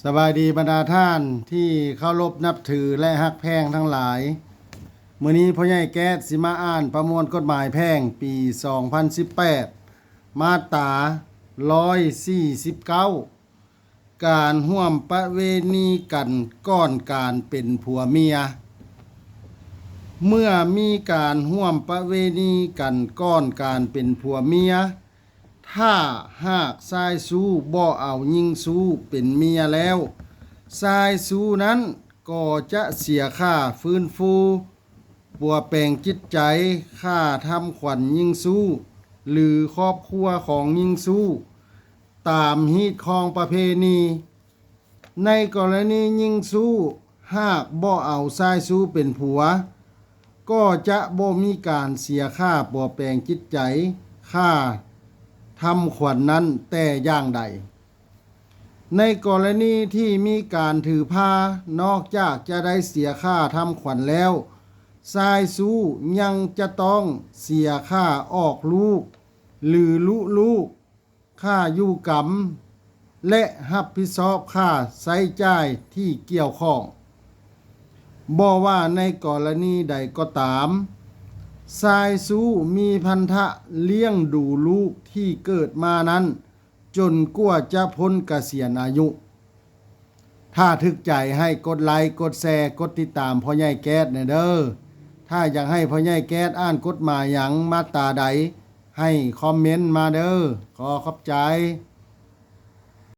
ສະບາຍດີບັນດາທ່ານທີ່ເຄົາລົບນັບຖື ແລະ ຮັກແພງທັງຫຼາຍ. ມື້ນີ້ພໍ່ໃຫຍ່ແກ້ດຊິມາອ່ານປະມວນກົດໝາຍແພ່ງປີສອງພັນສິບແປດ ມາດຕາຮ້ອຍສີ່ສິບເກົ້າ ການຮ່ວມປະເວນີກັນກ່ອນການເປັນຜົວເມຍ. ເມື່ອມີການຮ່ວມປະເວນີກັນກ່ອນການເປັນຜົວເມຍ, ຖ້າຫາກຊາຍຊູ້ບໍ່ເອົາຍິງຊູ້ເປັນເມຍແລ້ວ, ຊາຍຊູ້ນັ້ນກໍຈະເສຍຄ່າຟື້ນຟູປົວແປງຈິດໃຈ, ຄ່າທຳຂວັນຍິງຊູ້ ຫຼື ຄອບຄົວຂອງຍິງຊູ້ ຕາມຮີດຄອງປະເພນີ. ໃນກໍລະນີຍິງຊູ້ຫາກບໍ່ເອົາຊາຍຊູ້ເປັນຜົວ, ກໍຈະບໍ່ມີການເສຍຄ່າປົວແປງຈິດໃຈ, ຄ່າທຳຂວັນນັ້ນແຕ່ຢ່າງໃດ. ໃນກໍລະນີທີ່ມີການຖືພາ, ນອກຈາກຈະໄດ້ເສຍຄ່າທຳຂວັນແລ້ວ, ຊາຍຊູ້ຍັງຈະຕ້ອງເສຍຄ່າອອກລູກ ຫຼື ລຸລູກ, ຄ່າຢູ່ກຳ ແລະ ຮັບຜິດຊອບຄ່າໃຊ້ຈ່າຍທີ່ກ່ຽວຂ້ອງ. ບໍ່ວ່າໃນກໍລະນີໃດກໍຕາມ, ຊາຍຊູ້ມີພັນທະລ້ຽງດູລູກທີ່ເກີດມານັ້ນ ຈົນກວ່າຈະພົ້ນກະສຽນອາຍຸ. ຖ້າຖືກໃຈໃຫ້ກົດໄລ, ກົດແຊ, ກົດຕິດຕາມພໍ່ໃຫຍ່ແກ້ດແດ່ເດີ. ຖ້າຢາກໃຫ້ພໍ່ໃຫຍ່ແກ້ດອ່ານກົດໝາຍຫຍັງ, ມາດຕາໃດ, ໃຫ້ຄອມເມັນມາເດີ. ຂໍຂອບໃຈ.